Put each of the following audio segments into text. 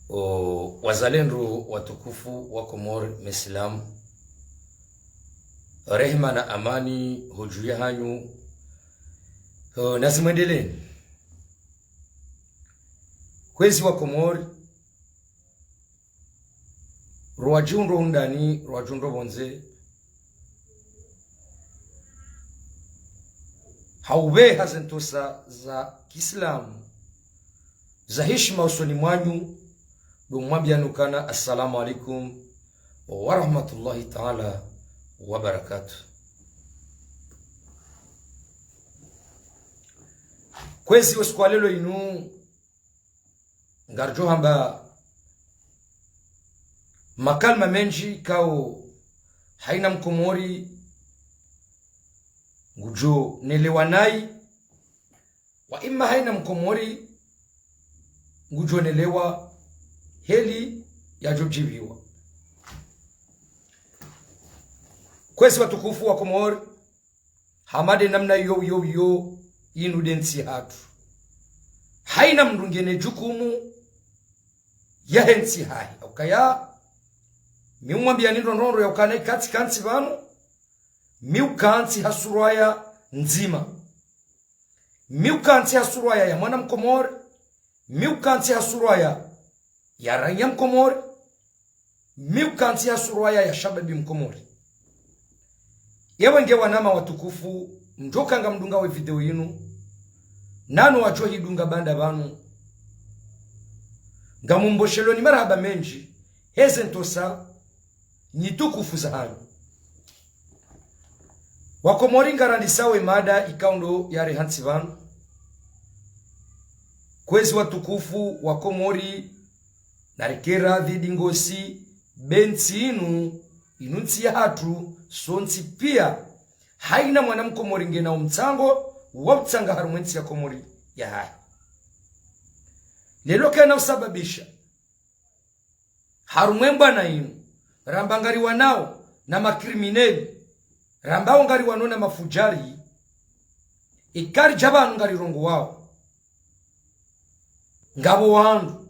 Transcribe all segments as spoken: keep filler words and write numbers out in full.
O wazalendo watukufu wa Komori Mesilamu, rehema na amani ho juu yahanyu, o, nazimwendeleni. Kwezi wa Komori, rwadjihundro hondani, rwadjihundro pvondze, ha upveha ze ntrosa za kiislamu za heshima usoni mwanyu, ndo mwambiani ukana assalamu alaikum wa rahmatullahi taala wa barakatuh. Kwezi wo usiku wa leo inu, ngaridjo hamba makalima mendji ikao haina Mkomori ngudjo nelewa nayi, wa imma haina Mkomori ngudjo nelewa heli yadjo djibiwa. Kwezi watukufu wa Komori, hama nde namna iyo, iyo, iyo, inu nde ntsi hatru. Haina mndru ngena jukumu yahe ntsi yahahe. Ukaya, mi umwambiani ndrongoo ya ukana ikao tsikantsi pvanu, mi ukantsi ha surwa ya ndzima. Mi ukantsi ha surwa ya, ya mwana Mkomori. Mi ukantsi ha surwa ya, ya raiya Mkomori. Mi ukantsi ha surwa ya, ya shababi Mkomori. Ewe nge wananya watukufu, mdjo ka ngamdungao ye video inu, nanu wadjo hidunga baanda pvanu, ngamumbosheloni marahaba mendji, heze ntrosa nyi tukufu zahanyu. Wakomori, ngarandisao ye mada ikao ndo yarihantsi pvanu. Kwezi watukufu wa Komori, narike radhi dingosi, be ntsi inu, inu ntsi yahatru, sontsi pia, haina mwana Mkomori ngena umtsango wa utsanga harumwa ye ntsi ya Komori yahahe. Leo kena usababisha harumwa ye mbwana inu, ramba ngariwanao na makrimineli, rambao ngariwanao na mafujari, ikao ridja pvanu ngarirongowao. Ngapvo wandru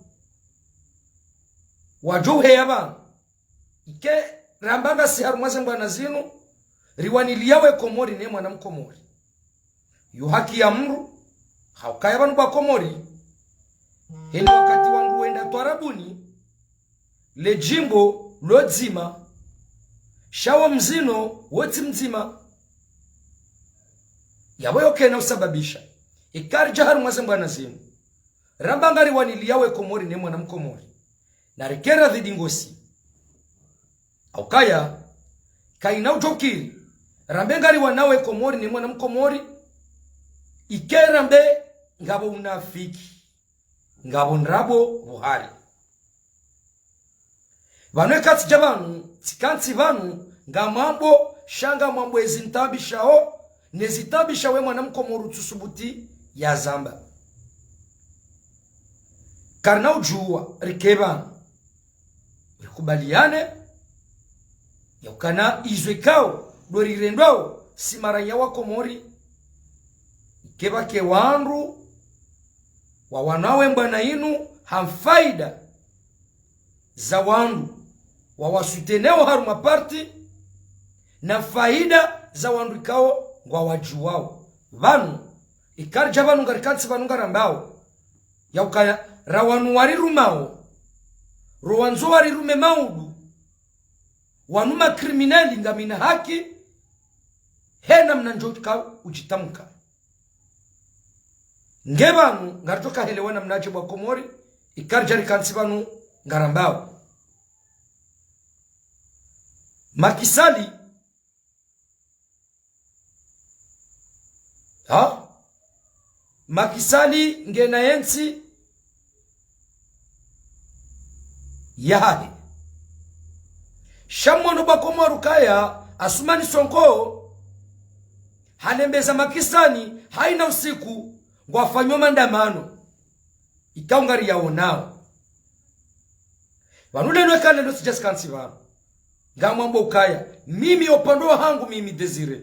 wadjo uheya pvanu, ike ramba ngasi harumwa ze mbwana zinu, riwaniliyao ye Komori ne mwana Mkomori. Yo haki ya mndru, ha ukaya pvanu pvwa Komori, heni wakati wandru wenda twarabuni, le djimbo lo dzima, sha wo mzino wo tsi mdzima. Yapvo yo kena usababisha, ikao ridja harumwa ze mbwana zinu, ramba ngariwaniliyao ye Komori ne mwana Mkomori, narike radhi dingosi. Ha ukaya, kaina udjo kiri, rambe ngariwanao ye Komori ne mwana Mkomori, ike rambe ngapvo unafiki, ngapvo ndrabo pvuhari. Pvanu ikao tsidja pvanu, tsikantsi pvanu, ngamwambo, sha ngamwambo ezi ntaabishao, ne zitaabisha we mwana Mkomori utsusubuti yazamba. Karina udjuwa, rike pvanu, rikubaliane, ya ukana izo ikao ndo rirendwao si maraiya wa Komori, ike pvwake wandru wawanao ye mbwana inu ha faida za wandru wawasuteneo harumwa parti, na faida za wandru ikao ngwawadjuwao. Pvanu, ikao ridja pvanu ngarikantsi pvanu ngarambao, ya ukaya ra wanu warirumao, ro wandzo warirume maudu, wanu makrimineli, ngamina haki, he namna ndjo ka udjitamka. Nge pvanu, ngaridjo kahelewa namnadje pvwa Komori, ikao ridja rikantsi pvanu ngarambao. Macky Sall, ha? Macky Sall ngena ye ntsi yahahe. Sha mwono pvwa Komori ukaya Assoumani Sonko halembeza Macky Sall haina usiku ngwafanyo maandamano. Ikao ngariyaonao. Pvanu leo eka leo tsidja tsikantsi pvanu, ngamwambo ukaya, mimi upande wahangu mimi Désiré,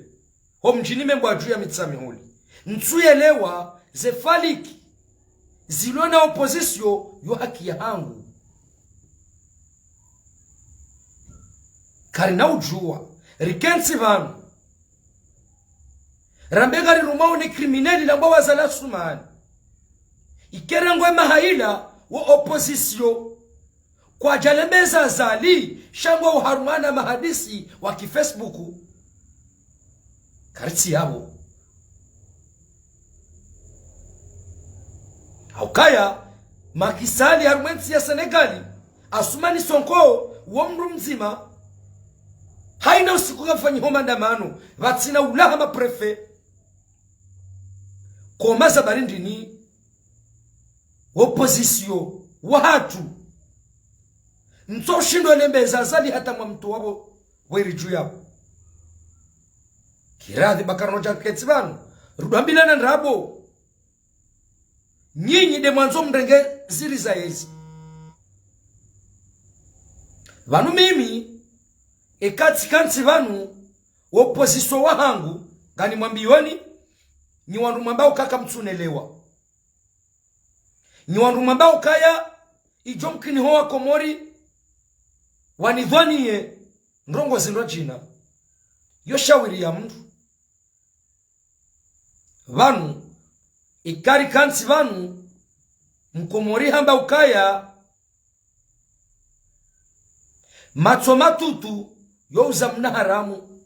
ho mdjini Membwadju ya Mitsamihuli, ntsuyelewa ze faliki zilo na opposition yo haki yahangu. Karina udjuwa, rikentsi pvanu, rambe ngarirumwao ne criminel lambwao Azali Assoumani. Ike rangu emaha ila wo opposition kwadjalembeza Azali, sha ngwao harumwa na mahadisi wa ki Facebook. Karitsi yapvo. Haukaya, Macky Sall harumwa entsi ya Sénégal, Assoumani Sonko, wo mndru mdzima, haina usiku ngapvwanyiho maandamano, pvatsina ulaha ma préfet. Koma za barindini, opposition wahatru, ntso shindo lembeza Azali hata mwa mtu wapvo, weri dju yapvo. Kiradhi bakara nodja rikentsi pvanu, rudwambilana ndrabo. Nyinyi nde mwandzo mrenge ziri za yezi. Pvanu mimi, eka tsikantsi pvanu, opposition wahangu, nganimwambiyoni, nyi wandru mwambao ukaya kamtsunelewa. Nyi wandru mwambao ukaya, idjo mkiniho wa Komori, wanidhwaniye, ndrongo zindru djina. Yo shawiri ya mndru. Pvanu, eka rikantsi pvanu, Mkomori hamba ukaya, matso matutu, yo uza mna haramu.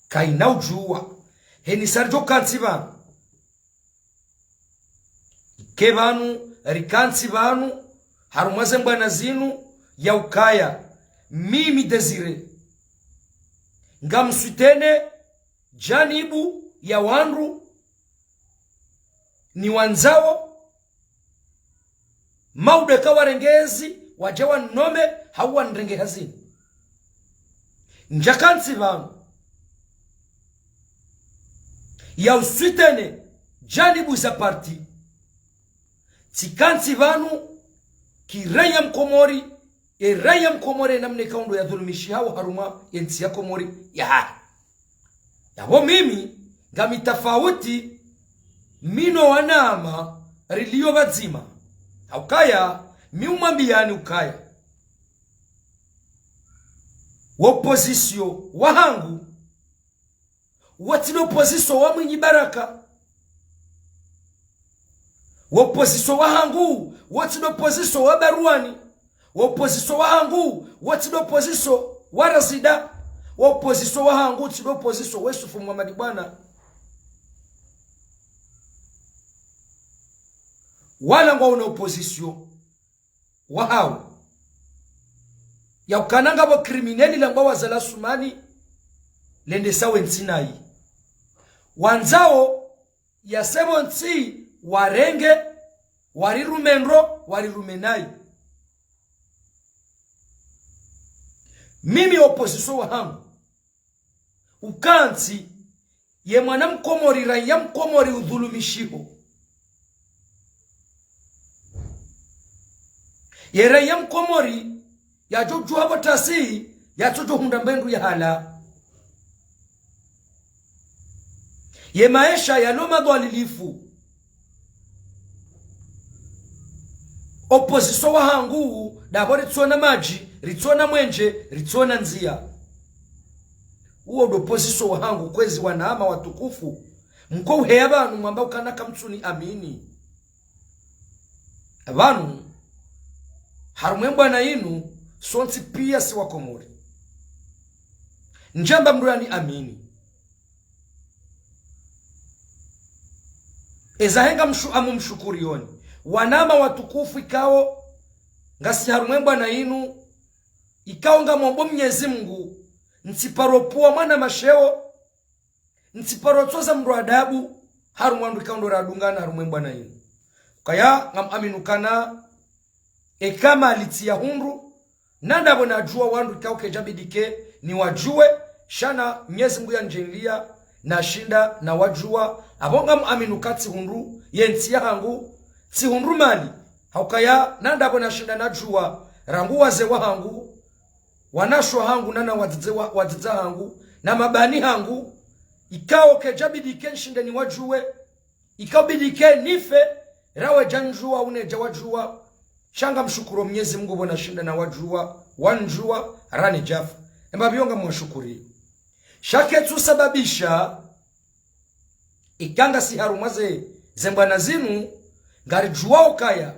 Kaina udjuwa, heni sa ridjo kantsi pvanu. Ike pvanu, rikantsi pvanu, harumwa ze mbwana zinu, ya ukaya, mimi Désiré, ngamswitene janibu ya wandru niwandzao, maudu eka warenge ezi, wadje wanome, hau wanrenge hazini. Ndjakantsi pvanu ya uswitene janibu za parti. Tsikantsi pvanu ki raiya Mkomori, e raiya Mkomori namna ikao ndo yadhulumishihao harumwa ye ntsi ya Komori yahahe. Yapvo mimi, ngami tafauti, mi no wanama, riliyo pvadzima. Haukaya, mi umwambiyani ukaya, wo opposition wahangu, wo tsi ndo opposition wa Mwinyi Baraka. Wo opposition wahangu, wo tsi ndo opposition wa Baruani. Wo opposition wahangu, wo tsi ndo opposition wa Razida. Wo opposition wahangu, tsi ndo opposition wa Yusufu Muhamadi Bwana. Wala ngwao na opposition wahao. Ya ukana ngapvo criminel lambwao Azali Assoumani, lende sawe ntsi nayi. Wandzao ya sepvo ntsi, warenge, warirume ndro, warirume nayi. Mimi opposition wahangu, ukantsi, ye mwana Mkomori, raiya Mkomori udhulumishiho. Ye raiya Mkomori, yadjo djuha pvo tasi, yatsodjo hundra mbendru ya hala. Ye maesha yalo madhwalilifu. Opposition wahangu, ndapvo ritsona madji, ritsona mwenje, ritsona ndziya. Uwo ndo opposition wahangu, kwezi wanama watukufu. Mko uheya pvanu mwamba ukana kamtsuni amini. Pvanu, harumwa embwana inu, sontsi piya si Wakomori. Ndjamba mndru yani amini. Eza henga mshu-, amu mshukuriyoni. Wanama watukufu ikao, ngasi harumwa embwana inu, ikao ngamomba Mnyezi Mngu, ntsiparo pvuwa mwana masheo, ntsiparo tsoza mndru adabu, harumwa ndru ikao ndo radungana harumwa embwana inu. Kaya, ngam amini ukana, eka mali tsi ya hundru, na ndapvo nadjuwa wandru ikao kedjabidi ke niwadjuwe, sha na Mnyezi Mngu yandjinliya, nashinda nawadjuwa, apvo ngam amini uka tsi hundru, ye ntsi yahangu, Tsihundru mali, haukaya na ndapvo nashinda nadjuwa, rangu wazee wahangu, wanashe wahangu, na na wadzadze wa, wadzadze hangu, na mabani hangu, ikao kedjabidi ke nshinde niwadjuwe, ikao bidi ke nife, rawe djandjuwa, une djawadjuwa, sha ngamshukuru Mnyezi Mungu pvo nashinda nawadjuwa, wandjuwa, ranidjafa. Embapvi iyo ngamwashukuriyo. Sha ketsu sababisha, ika ngasi harumwa ze, ze mbwana zinu, ngaridjuwao ukaya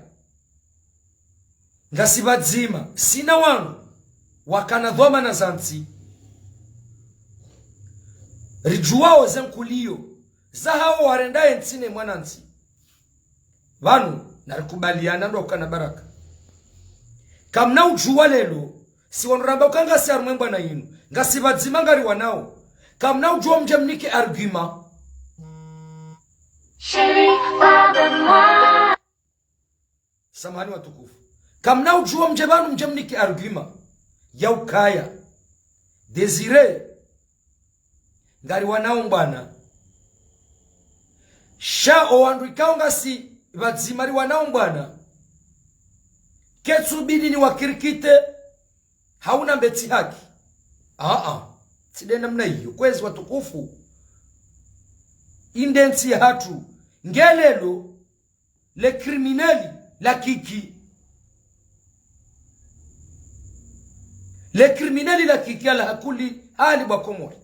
ngasi pvadzima, sina wanu wakana dhwamana za ntsi. Ridjuwao ze nkuliyo zahao warenda ye ntsi ne mwanantsi. Pvanu, narikubaliana ndo ukana baraka. Kamna udjuwa leo, si wanu ramba uka ngasi harumwa ye mbwana yinu, ngasi pvadzima ngariwanao. Kamna udjuwa mdje mnike argument. Chéri, pardonne-moi. Samahani watukufu. Kamna udjuwa mdje pvanu mdje mnike argument ya ukaya Désiré ngariwanao mbwana. Sha owandru ikao ngasi pvadzima riwanao mbwana, ketsu bidi niwakirikite, hau nambe tsi haki. Aa, tsi nde namna iyo, kwezi watukufu. Inde ntsi yahatru, nge leo, le criminel la Kiki. Le criminel la Kiki, ala kulli hali bo Wakomori.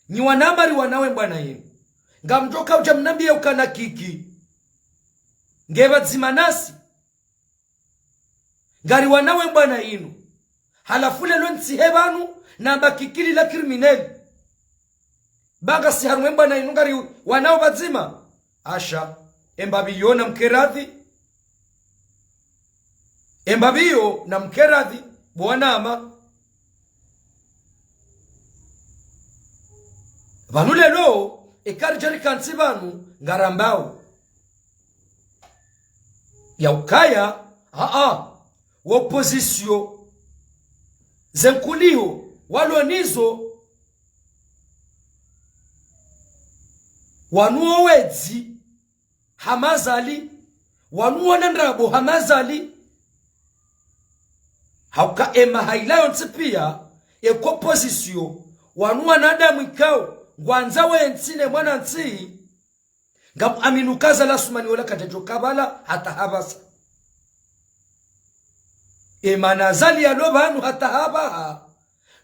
Nyi wanamari wanawe mbwana yinu. Ngamdjoka udja mnambiye ukana Kiki nge pvadzima nasi. Ngariwanao ye mbwana yinu. Halafu leo ntsihe pvanu namba Kiki li la criminel. Ba ngasi harumwa ye mbwana yinu ngariwanao pvadzima. Asha, embapvi iyo namkeradhi. Embapvi iyo namkeradhi, bo wanama. Pvanu leo, eka ridja rikantsi pvanu, ngarambao ya ukaya, aa, wo opposition, ze nkuliyo walo nizo, wanu wo wedzi hama Azali, wanu wana ndrabo hama Azali. Hauka emahala yontsi piya, eka opposition, wanu wanadamu ikao ngwandzao ye ntsi ne mwanantsi, ngamuamini uka Azali Assoumani wola kadjadjo kabala hata hapvasa. Emana Azali yalo pvanu hata hapvaha,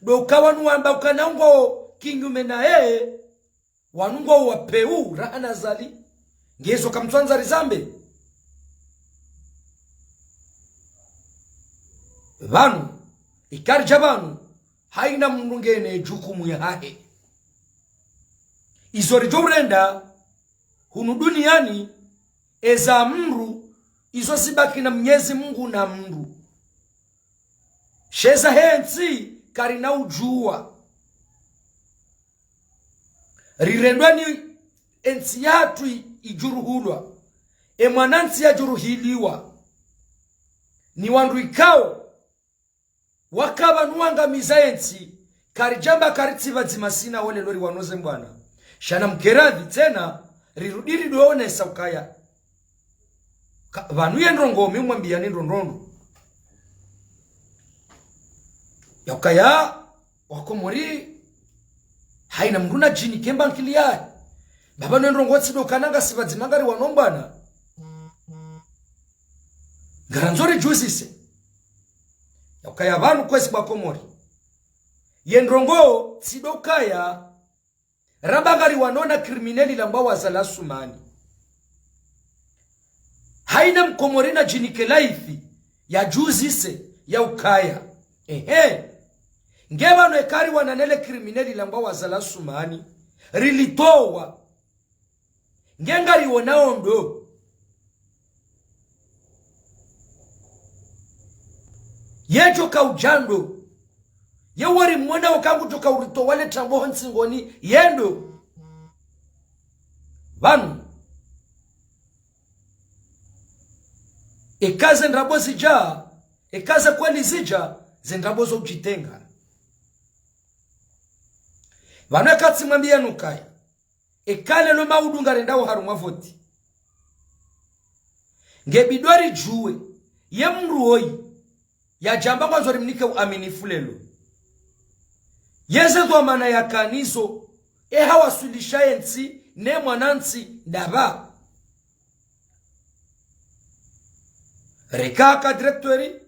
ndo uka wanu wamba ukana ngwao kinyume naye, wanu ngwao wapvewu raha na Azali. Ngezo kamtswandza rizambe. Pvanu, eka ridja pvanu, haina mndru ngena ye jukumu yahahe. Izo ridjo urenda hunu duniani, eza mndru, izo zibaki na Mnyezi Mungu na mndru. She zahe ntsi karina udjuwa. Rirendwa ni entsi yahatru i-, idjuruhulwa. Emwanantsi yadjuruhiliwa. Ni wandru ikao waka pvanu wangamiza entsi, karidjamba karitsi pvadzima sina wo leo riwanao ze mbwana. Sha namkeradhi tsena, rirudi ridowonesa ukaya. Ka-, pvanu ye ndrongoo mi umwambiyani ndrongoo. Ya ukaya, Wakomori, haina mndru nadjinike mba nkili yahe. Ba pvanu ye ndrongoo tsi ndo ukana ngasi pvadzima ngariwanao mbwana. Ngarandzo ridjuzise ya ukaya pvanu kwezi bo Wakomori. Ye ndrongoo tsi ndo ukaya ramba ngariwanao na criminel ilambwao Azali Assoumani. Haina Mkomori nadjinike live yadjuzise ya ukaya. Ehe. Nge pvanu eka riwana nele criminel ilambwao Azali Assoumani, rilitowa. Nge ngariwonao ndo. Yedjo kaudja ndo. Ye wari mwona uka ngudjo kauritowa le trambo ho ntsingoni, ye ndo. Pvanu. Eka ze ndrabo zidja, eka ze kweli zidja, ze ndrabo zo udjitenga. Pvanu eka tsimwambiyani ukaya. Eka leo maudu ngarendao harumwa voti. Nge bidi ridjuwe, ye mdru woyi, yadjamba ngwandzo rimnike uaminifu leo. Yeze dhwamana yakanazo, e hawaswilisha yentsi, ne mwanantsi, ndapvi. Reka haka directeur,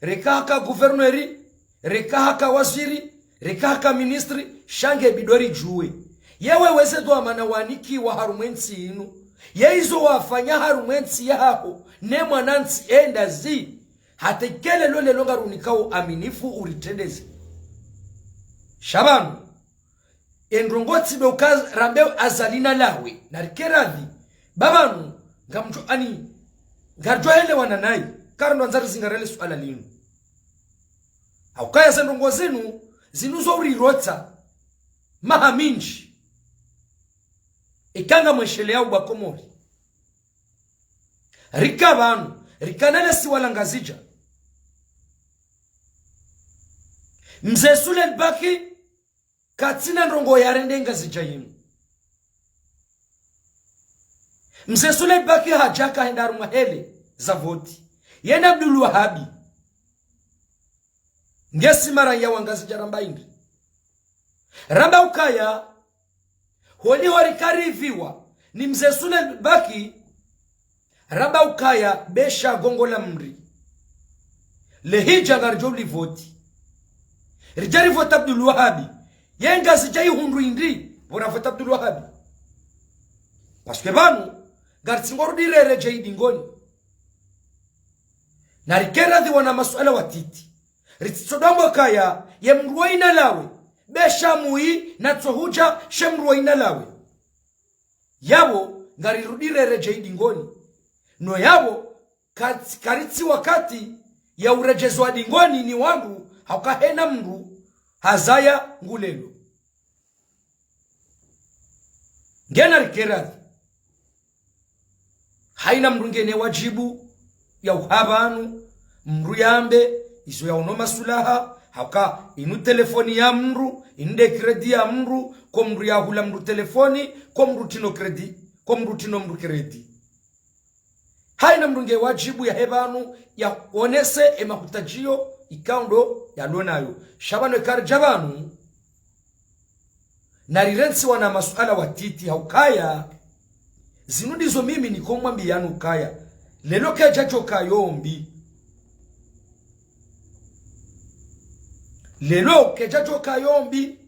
reka haka gouverneur, reka haka waziri, reka haka ministre, sha nge bidi ridjuwe. Ye wewe ze dhwamana wanikiwa harumwa entsi inu. Ye izo wafanya harumwa entsi yaho, ne mwanantsi enda zi. Hata ikao leo ngarunikao uaminifu uritrendeze. Sha pvanu, e ndrongoo tsi ndo uka rambe Azali nalawe, narike radhi. Ba pvanu, ngamdjo ani, ngaridjo elewana nayi, kari ndo andza rizingare le suala linu. Haukaya ze ndrongoo zinu, zinu zo urirotsa, maha mindji. Ika ngamweshelea uba Komori. Rika pvanu, rika nale siwa la Ngazidja. Mze Sule Baki, katsina ndrongoo yarende Ngazidja yinu. Mze Sule Baki hadja kahenda harumwa hele za voti. Yena Abdul Wahabi. Ngesi maraya wa Ngazidja ramba indri. Ramba ukaya, holiho rika ripviwa, ni mze Sule Baki, ramba ukaya besha gongo la mri. Lehidja ngaridjo ulivoti. Ridja rivoti Abdul Wahabi. Ye Ngazidja ihundru indri, pvo ravoti Abdul Wahabi. Parce que pvanu, ngaritsingo rudi reredje idingoni. Narike radhi wana masuala watiti. Ritsitsodwa mbo kaya, ye mdru wa ina lawe. Besha muyi, natso hudja, she mdru wa ina lawe. Yapvo, ngarirudi reredje idingoni. No yapvo, kats-, karitsi wakati ya uredjezwa dingoni ni wandru, hauka hena mdru, hazaya ngulelo. Nge narike radhi. Haina mdru ngena wadjibu ya uha pvanu, mdru yambe, izo yaono masulaha, hauka inu telefoni ya mdru, inu nde crédit ya mdru, ko mdru yahula mdru telefoni, ko mdru tsina crédit, ko mdru tsina mdru crédit. Haina mdru nge wadjibu yahe pvanu, yaonese e mahutadjio, ikao ndo yalo nayo. Sha pvanu eka ridja pvanu, narirentsi wana masuala watiti haukaya. Zinu ndizo mimi niko mwambiyani ukaya. Leo kedjadjo kayo mbi. Leo kedjadjo kayo mbi.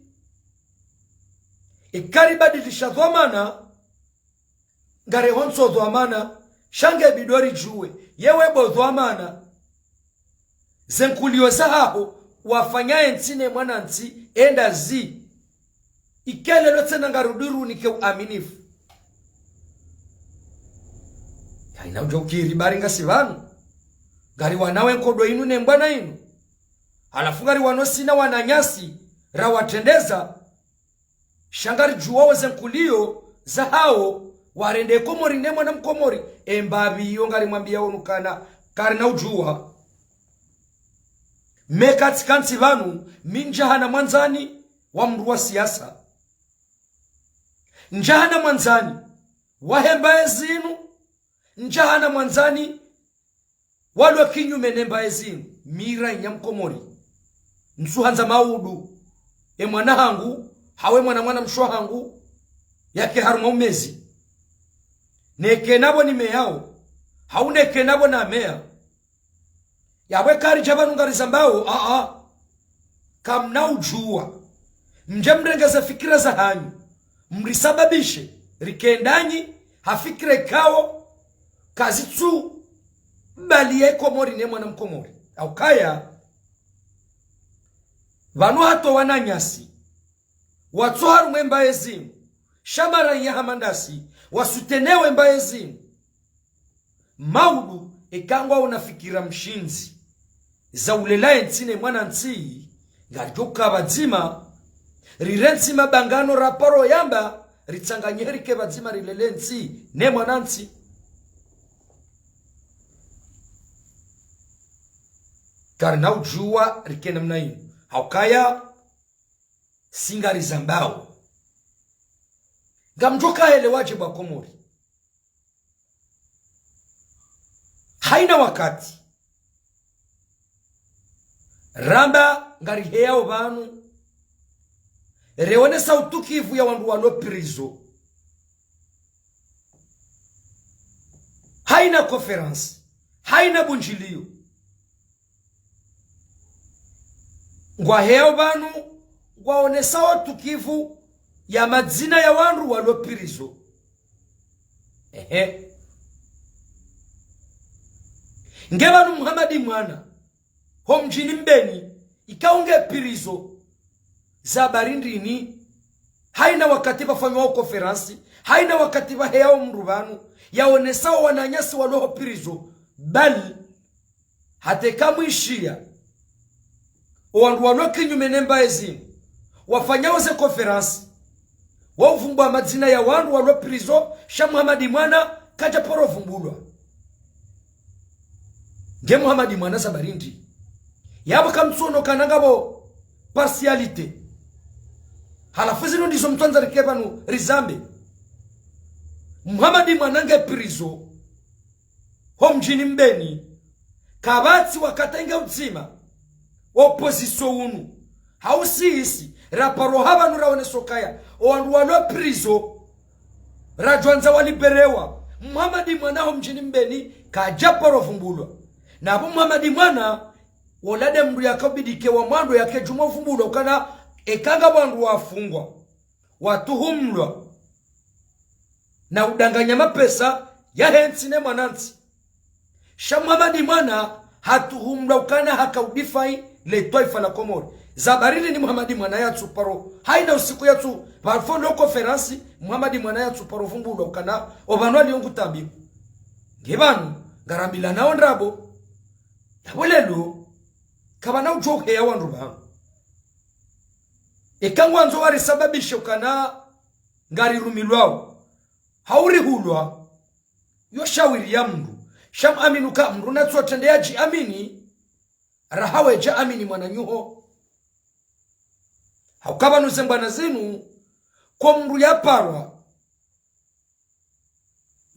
Eka ribadilisha dhwamana, ngarehontso dhwamana, sha nge bidi ridjuwe, ye we bo dhwamana. Ze nkuliyo zahaho, wafanya entsi ne mwanantsi, enda zi. Ika leo tsena ngarudi runike uaminifu. Haina udjo ukiri bari ngasi pvanu. Ngariwanawo e nkodo inu ne mbwana inu. Halafu ngariwano sina wananyasi, rawatrendeza. Sha ngaridjuwao ze nkuliyo zahawo, warende Komori ne mwana Mkomori, e mbapvi iyo ngarimwambiyao nukana, karina udjuwa. Me katsi kantsi pvanu, mi ndjahana mwandzani wa mdru wa siasa. Ndjahana mwandzani wahe mbaye zinu, ndjahana mwandzani walo kinyume ne mbaye zinu, mi rainya Mkomori. Ntsuhandza maudu, e mwana hangu, hawu e mwana mwana mshe hangu, yake harumwa umezi. Neke napvo nimeyao, hawu neke napvo nameya. Yapvo eka ridja pvanu ngarizambao, a, a. Kamna udjuwa. Mdje mrenge ze fikira zahanyu. Mrisababishe. Rike ndanyi. Ha fikira ikao. Kazitsu bali ye Komori ne mwana Mkomori. Haukaya. Pvanu hata wananyasi. Watso harumwa e mbaye zinu. Sha marainya hama ndasi. Wasutenewe mbaye zinu. Maudu, eka ngwaona fikira mshindzi. Za ulela entsi ne mwanantsi, ngaridjo uka pvadzima, rirentsi mabangano raparo yamba, ritsanganyihe rike pvadzima rilele entsi ne mwanantsi. Karina udjuwa rike namna inu. Haukaya, si ngarizambao. Ngamdjo kaelewa dje bo Wakomori. Haina wakati ramba ngariheyao pvanu, reonesa utukivu ya wandru walo prison. Haina conférence, haina bunjilio. Ngwaheyao pvanu, ngwaonesao utukivu ya madzina ya wandru walo prison. Ehe. Nge pvanu Muhamadi Mwana, ho mdjini Mbeni, ikao nge prison, za habari ndrini? Haina wakati pvafanywa conférence, haina wakati pvaheyao mndru pvanu, yaonesao wananyasi walo ho prison, bali hata eka mwishiya, o wandru walo kinyume ne mbaye zinu, wafanyao ze conférence, wauvumbua madzina ya wandru walo prison, sha Muhamadi Mwana kadja paro vumbulwa. Nge Muhamadi Mwana za habari ndri? Yapvo kamtsuono kana ngapvo partialité. Halafu zinu ndizo mtsandza rike pvanu rizambe. Muhamadi Mwana nge prison ho mdjini Mbeni, kapvatsi wakati nge udzima, opposition unu, hau sisi, raparo ha pvanu raoneso ukaya, o wandru walo prison, radjwandza waliberewa, Muhamadi Mwana ho mdjini Mbeni, kadja paro vumbulwa. Na apvo Muhamadi Mwana, wola nde mndru yakaubidi ke wa mwando yake djumwa vumbulwa, ukana eka ngapvo wandru wafungwa, watuhumlwa na udanganya mapesa yahe ntsi ne mwanantsi. Sha Muhamadi Mwana hatuhumlwa ukana hakaudéfaire le twaifa la Komori. Za habari ndrini Muhamadi Mwana yatsuparo? Haina usiku yatsu, pvafanywa conférence, Muhamadi Mwana yatsuparo vumbulwa ukana, o pvanu alio ngu tambiwa. Nge pvanu, ngarambilanao ndrabo. Yapvo leo, kapvana udjo uheya wandru pvanu. Eka ngwandzo warisababishe ukana ngarirumilwao, hau rihulwa, yo shawiri ya mndru. Sha muamini uka mndru natsu atrende yadjiamini, raha wedja amini mwananyaho. Hauka pvanu ze mbwana zinu, ko mndru yaparwa.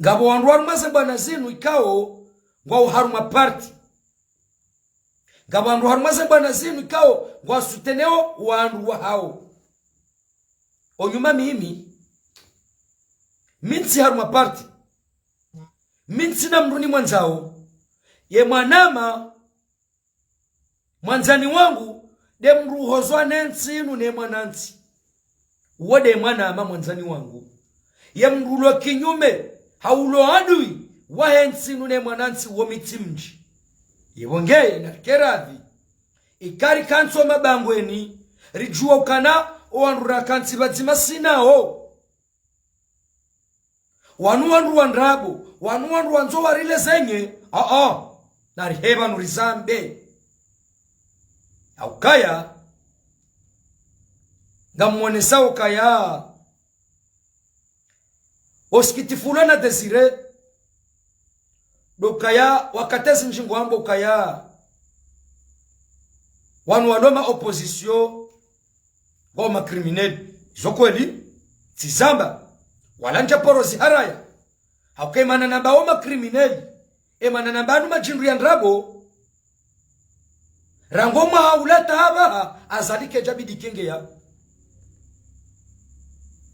Ngapvo wandru harumwa ze mbwana zinu ikao ngwao harumwa parti. Ngapvo wandru harumwa ze mbwana zinu ikao ngwasouteneo wandru wahao. Onyuma mimi, mi ntsi harumwa parti. Mi ntsina mndru nimwandzao. Ye mwanama, mwandzani wangu, nde mndru uhozwa ne ntsi inu ne mwanantsi. Uwo nde mwanama mwandzani wangu. Ye mndru ulo kinyume, hau ulo adui, wahe ntsi inu ne mwanantsi, uwo mi tsimdji. Yepvo ngeye narike radhi. Ika rikantsi o mabangweni, ridjuwa ukana o wandru rakantsi pvadzima sinao. Wanu wandru wa ndrabo, wanu wandru wandzo warile zenye, aa, narihe pvanu rizambe. Haukaya, ngamwonesao ukaya, o usikitifu ulo na Désiré, ndo ukaya, wakati zindji ngwambo ukaya, wanu walo ma opposition, ngwao ma criminels. Izo kweli, tsizamba, wala ndjaparo ziharaya. Hauka emana namba o ma criminels, emana namba anu madjindru ya ndrabo. Rangu mwaha ula hata apvaha, Azali kedjabidi kengeya.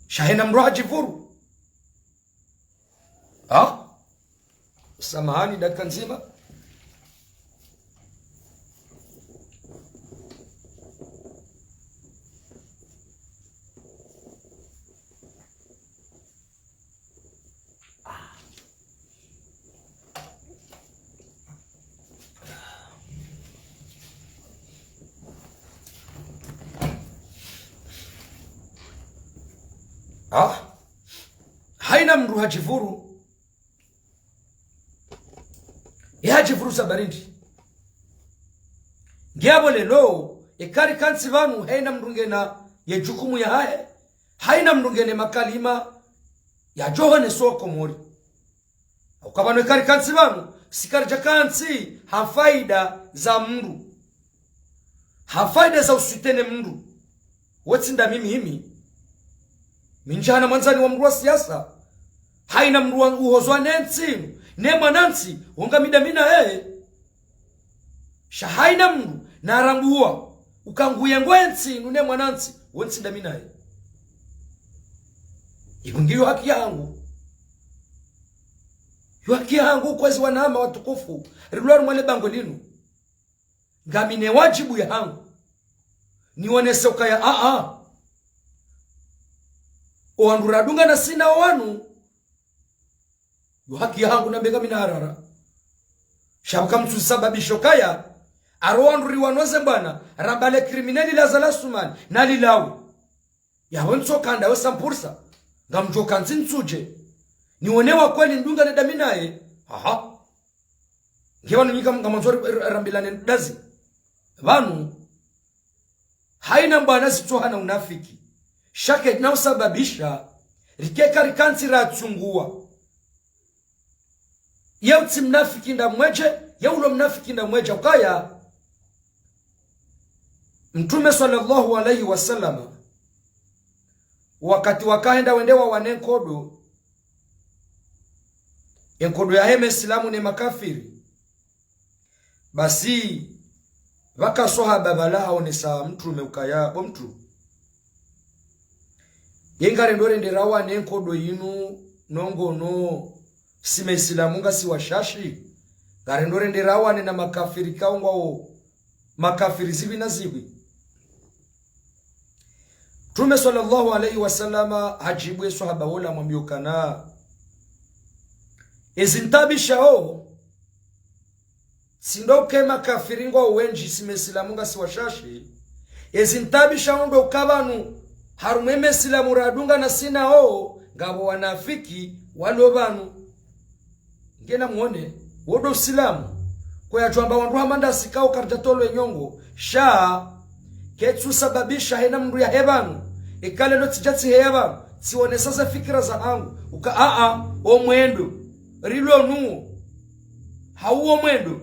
Sha hena mndru hadjivuru. Ha? Samahani, dakika ndzima. Ah, haina mndru hadjivuru. Ye hadjivuru za barindi. Ngiyapvo leo, eka rikantsi pvanu, haina mndru ngena ye jukumu yahahe, haina mndru ngena makalima yadjo honeso Komori. Hauka pvanu eka rikantsi pvanu, si karidjakantsi ha faida za mndru. Ha faida za usoutenir mndru. Wetsi nda mimi himi. Mi ndjahana mwandzani wa mndru wa siasa. Haina mndru wa uhozwa ne ntsi inu. Ne mwanantsi, wo ngami dami naye. Sha haina mndru, narambuwa, uka nguye ngwe ntsi, nu ne mwanantsi, wo ntsi dami naye. Ibu ngiyo haki yahangu. Yo haki yahangu kwezi wanama watukufu, rilwa harumwa le bangwe linu. Ngami ne wajibu yahangu. Niwonese ukaya, a, a. O wandru radungana sina wanu. Yo haki yahangu nambe ngami na harara. Sha buka mtsusababisho kaya, aro wandru riwanoze mbwana, ramba le criminel la Azali Assoumani, nalilawe. Yaho ntsoka ndawe sampursa, ngamdjoka ntsi ntsudje. Niwone wa kweli ndungane dami naye, aha. Nge pvanu nyika ngamwandzo ri-, ri-, rambilane ndazi. Pvanu, haina mbwana zitsoha na unafiki. Sha ke na usababisha, rikeka rikantsi ratsunguwa. Ye utsi mnafiki ndamwedje, ye ulo mnafiki ndamwedje, ukaya. Mtrume swallallahu alayhi wa sallama, wakati wakahenda wende wawane nkodo, enkodo yahe mesilamu ne makafiri. Basi, pvaka swahaba pvala haonesa mtrume ukaya, bo mtru. Ye ngarendo rende rawane nkodo yinu, nongono, si mesilamu ngasi washashi. Ngarendo rende rawane na makafiri kaungwawo, makafiri zihwi na zihwi. Mtrume swallallahu alayhi wa sallama hajibu ye swahaba wola hamwambiya ukana. Ezi ntaabishao, tsi ndo uka makafiri ngwao wendji si mesilamu ngasi washashi. Ezi ntaabishao ndo uka pvanu, harumwa e mesilamu radungana sina wo, ngapvo wanafiki, walo pvanu. Ngena mwone, wo ndo usilamu. Kwaya djwamba wandru hama ndasi kao karidja tolwe nyongo. Sha, ketsu sababisha hena mndru yahe pvanu. Eka lelo tsidja tsiheya pvanu. Tsiwonesa ze fikira zahangu. Uka a, a, o mwendo. Rilo nuwo. Hau o mwendo.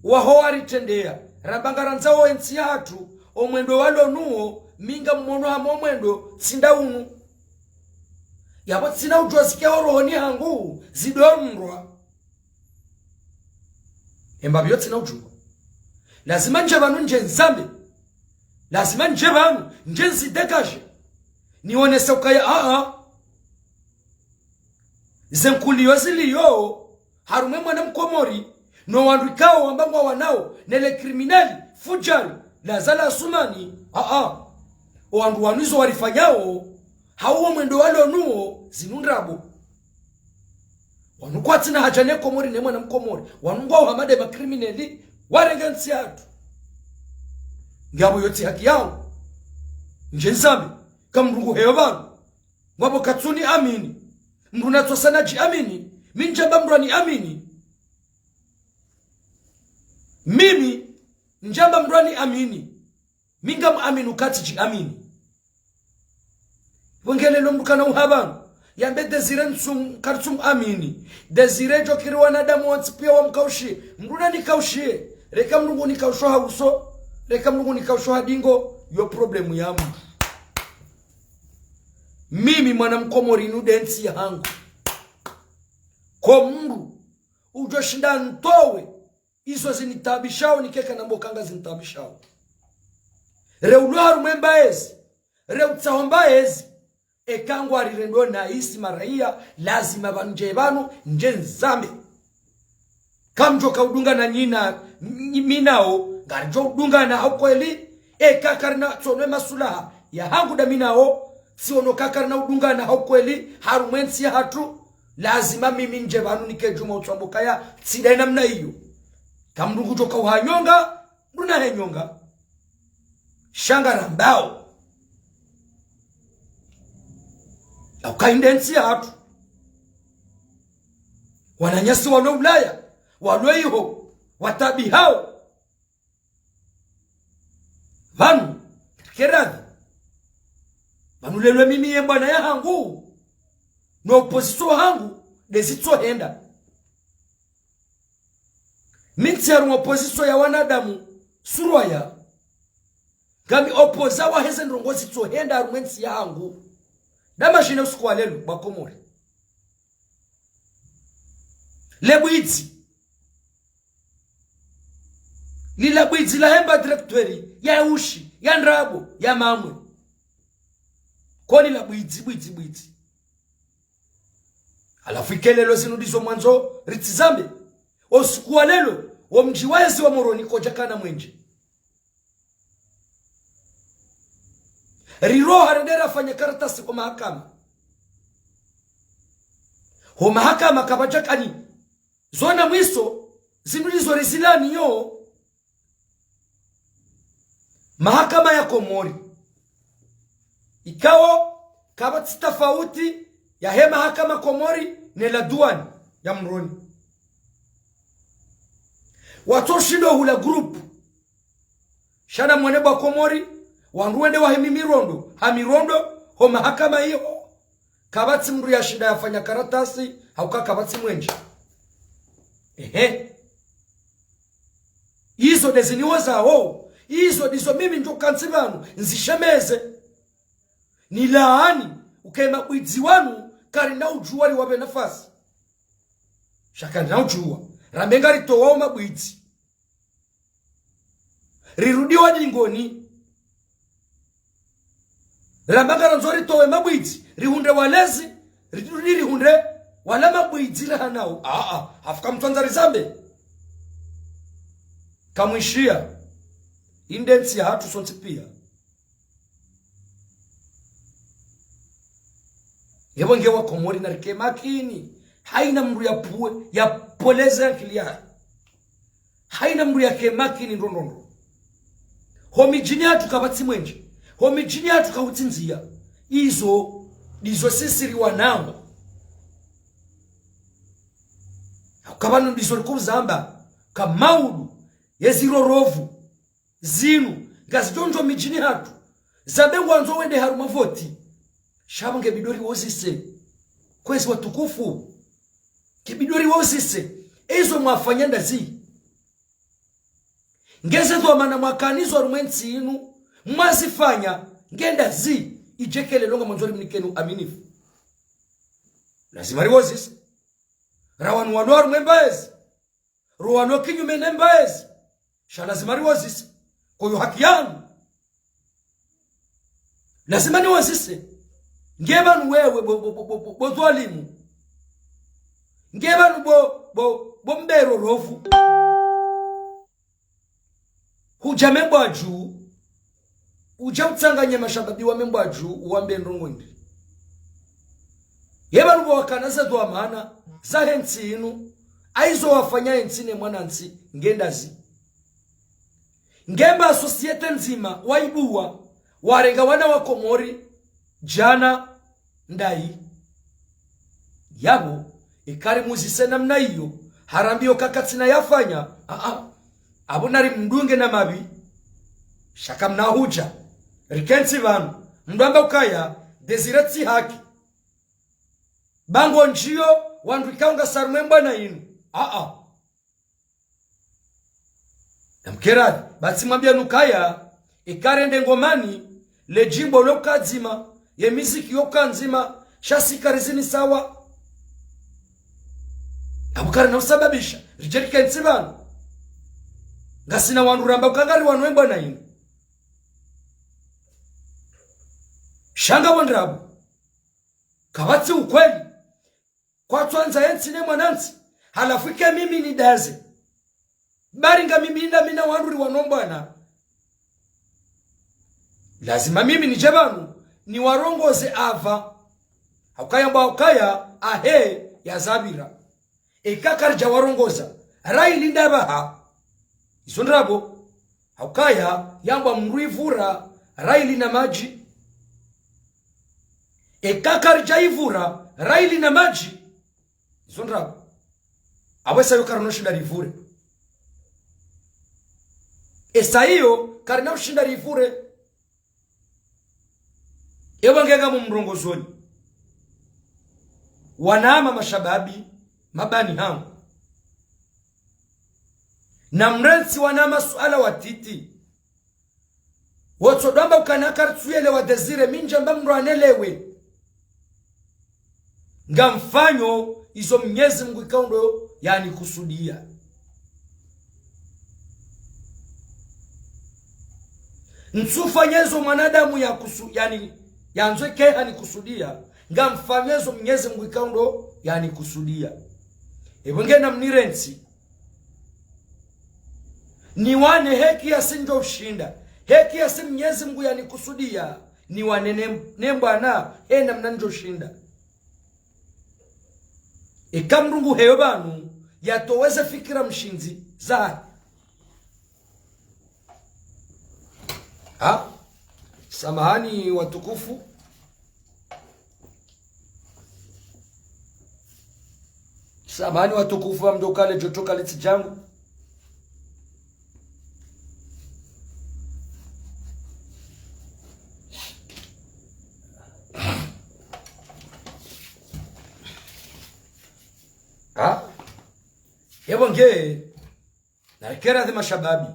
Waho waritrendeya. Ramba ngarandzao entsi yahatru. O mwendo walo nuwo. Mi ngammono hama o mwendo. Tsi nda unu. Yapvo tsina udjuwa zikao rohoni hangu, zidorundrwa. Embapvi yo tsina udjuwa. Lazima ndje pvanu ndje nzambe. Lazima ndje pvanu ndje nzidégagé. Niwonese ukaya, a, a. Ze nkuliyo ziliyo, harumwa e mwana mkomori, no wandru ikao wamba ngwawanao, ne le criminel, fujari, la Azali Assoumani, a, a. O wandru wanu izo warifanyao, hau o mwendo walo nuwo, zinu ndrabo. Wanu kwatsina haja ne Komori ne mwana mkomori. Wanu ngwao hama nde ma criminel, warenge ntsi yahatru. Ngapvo yo tsi haki yawo. Ndje nzambe, ka mndru nguheyo pvanu. Ngwapvo katsuni amini. Mndru natsosa nadji amini. Mi ndjamba mndru ani amini. Mimi, ndjamba mndru ani amini. Mi ngam amini ukatsi dji amini. Pvo nge lelo mndru kana uha pvanu. Yambe Désiré ntsum-, karitsum amini. Désiré djo kiri wanadamu wontsi piya wamkaushiye. Mndru nanikaushiye. Reka mndru ngunikausho ha uso. Reka mndru ngunikausho ha dingo. Yo problème ya mndru. Mimi mwana mkomori inu nde ntsi yahangu. Ko mndru udjo shinda ntowe izo zinitaabishao nikeka nambo kanga zinitaabishao. Re ulo harumwa e mbaezi, re utsaho mbaezi, eka ngwarirendo na isi maraiya, lazima pvanu ndje pvanu ndje nzambe. Kamdjoka udungana nyina, nyi-, mi nao, ngaridjo udungana ha ukweli, eka karina tsono e masulaha yahangu nda mi nao, tsiono ka karina udungana ha ukweli, harumwa e ntsi yahatru, lazima mimi ndje pvanu nike djuma utswambo kaya, tsi nda ye namna iyo. Ka mndru ngudjoka uha nyonga, mndru nahe nyonga. Sha ngarambao. Yauka inde ntsi yahatru. Wananyasi walo Ulaya, walo iho, wataabihao. Pvanu, keradhi. Pvanu lelo mimi ye mbwana yahangu. No opposition hangu, nde zitsohenda. Mi ntsi harumwa opposition ya wanadamu, surwaya. Ngami opposé wahe ze ndrongo zitsohenda harumwa e ntsi yahangu. Nda majine usiku wa lelo, ba Komori. Le bwidzi. Lila bwidzi la hemba directeur, ya ushi, ya ndrabo, ya mamwe. Koni la bwidzi, bwidzi, bwidzi. Halafu ike leo zinu ndizo mwandzo ritizame. Osiku wa leo, wo mdji wa ezi wa Moroni kodjakana mwenje. Riroha rende rafanya karatasi ho mahakama. Ho mahakama kapvadjakani. Zona mwiso, zinu ndizo rizilani yo. Mahakama ya Komori. Ikao, kapvatsi tafauti yahe mahakama Komori ne la duwani ya Moroni. Watsoshindo hula groupe. Sha namwone bo wa Komori, wandru wende wahimi mirondo, ha mirondo, ho mahakama iho. Kapvatsi mndru yashinda yafanya karatasi, hauka kapvatsi mwenje. Ehe. Izo ndezi niwozao. Izo ndizo mimi ndjo kantsi pvanu, nizishemeze. Nilaani, uke mabwidzi wanu, karina udjuwa riwape nafasi. Sha karina udjuwa. Rambe ngaritowa wo mabwidzi. Rirudi wa dingoni. Ramba ngarandzo ritowe mabwidzi, rihundre walezi, rirudi rihundre wala mabwidzi rahanao. Aa, hafuka mtru andza rizambe. Kamwishiya, inde ntsi yahatru sontsi piya. Yebo nge wa Komori narike makini. Haina mndru yapvuwe, yapvoleze ankili yahe. Haina mndru yake makini ndrondrondro. Ho midjini hatru kapvatsi mwenje. Ho midjini hatru kautsi ndziya. Izo, ndizo sisi riwanao. Hauka pvanu ndizo rikuzamba. Kamaudu, yezi rorovu. Zinu, ngazidjo ndjo midjini hatru. Zambe ngwandzo wende harumwa voti. Sha pvo nge bidi riwozise. Kwezi watukufu. Nge bidi riwozise. Ezo mwafanya ndazi. Ngeze dhwamana mwakanizo harumwa entsi inu. Mwazifanya, nge ndazi. Idje ke leo ngamwandzo rimnikeni uaminifu. Lazima riwozise. Rawanu walo harumwa embaezi. Rowano kinyume ne mbaezi. Sha lazima riwozise. Koyo haki yanu. Lazima niwozise. Nge pvanu wewe bo, bo, bo, bo, bo, bo dhwalimu. Nge pvanu bo, bo, bo mbe rorovu. Hudja Membwadju, udja utsanganye mashababi wa Membwadju, uwambe ndrongo ndri. Ye pvanu pvo wakana ze dhwamana zahe ntsi inu, haizo wafanya entsi ne mwanantsi, nge ndazi. Nge mba société ndzima, waibuwa, warenga wana wa Komori, djana, ndayi. Yapvo, eka rimuzise namna iyo, harambiyo kakatsina yafanya, aa, apvo nari mdunge na mapvi, sha kamna hudja, rikentsi pvanu, mdru amba ukaya, Désiré tsi haki. Ba ngo ndjiyo, wandru ikao ngasi harumwa embwana inu, aa. Namkeradhi, ba tsi mwambiya nukaya, eka rende ngomani, le djimbo lo kadzima, ye miziki yo kandzima, sha si karizini sawa. Apvo karina usababisha, ridje rikentsi pvanu. Ngasina wandru ramba uka ngari wanu embwana inu. Sha ngapvo ndrabo. Kapvatsi ukweli. Kwatsuandza yentsi ne mwanantsi, halafu ike mimi nidaze. Bari nga mimi nda mina wandru riwano mbwana. Lazima mimi nidje pvanu, niwarongoze apva. Haukaya mba haukaya, ahe, yazapvira. Eka karidja warongoza, raili nda pvaha. Izo ndrabo. Haukaya, yambwa mndru ivura, raili na madji. Eka karidja ivura, raili na madji. Izo ndrabo. Apvo esa iyo karina ushinda rivure. Esa iyo karina ushinda rivure. Ewa nge ngamumrongozoni. Wanama mashababi, mabani hangu. Namrentsi wanama suala watiti. Wotso dwamba ukana karitsuyelewa Désiré, mi ndjamba mndru anelewe. Ngamfanyo izo Mnyezi Mngu ikao ndo yanikusudia. Ntsufanya izo mwanadamu yakusu-, yani, yandzo ike hanikusudia, ngamfanya izo Mnyezi Mngu ikao ndo yanikusudia. Epvo ngena mnirentsi. Niwane he kiasi ndjo ushinda. He kiasi Mnyezi Mngu yanikusudia. Niwane ne, ne mbwana, he namna ndjo ushinda. Eka mdru ngu heyo pvanu, yatoweze fikira mshindzi zahe. Ha? Samahani watukufu. Samahani watukufu, amdo kale joto kale tsi jangu. Ha? Epvo nge, narikera ze mashababi.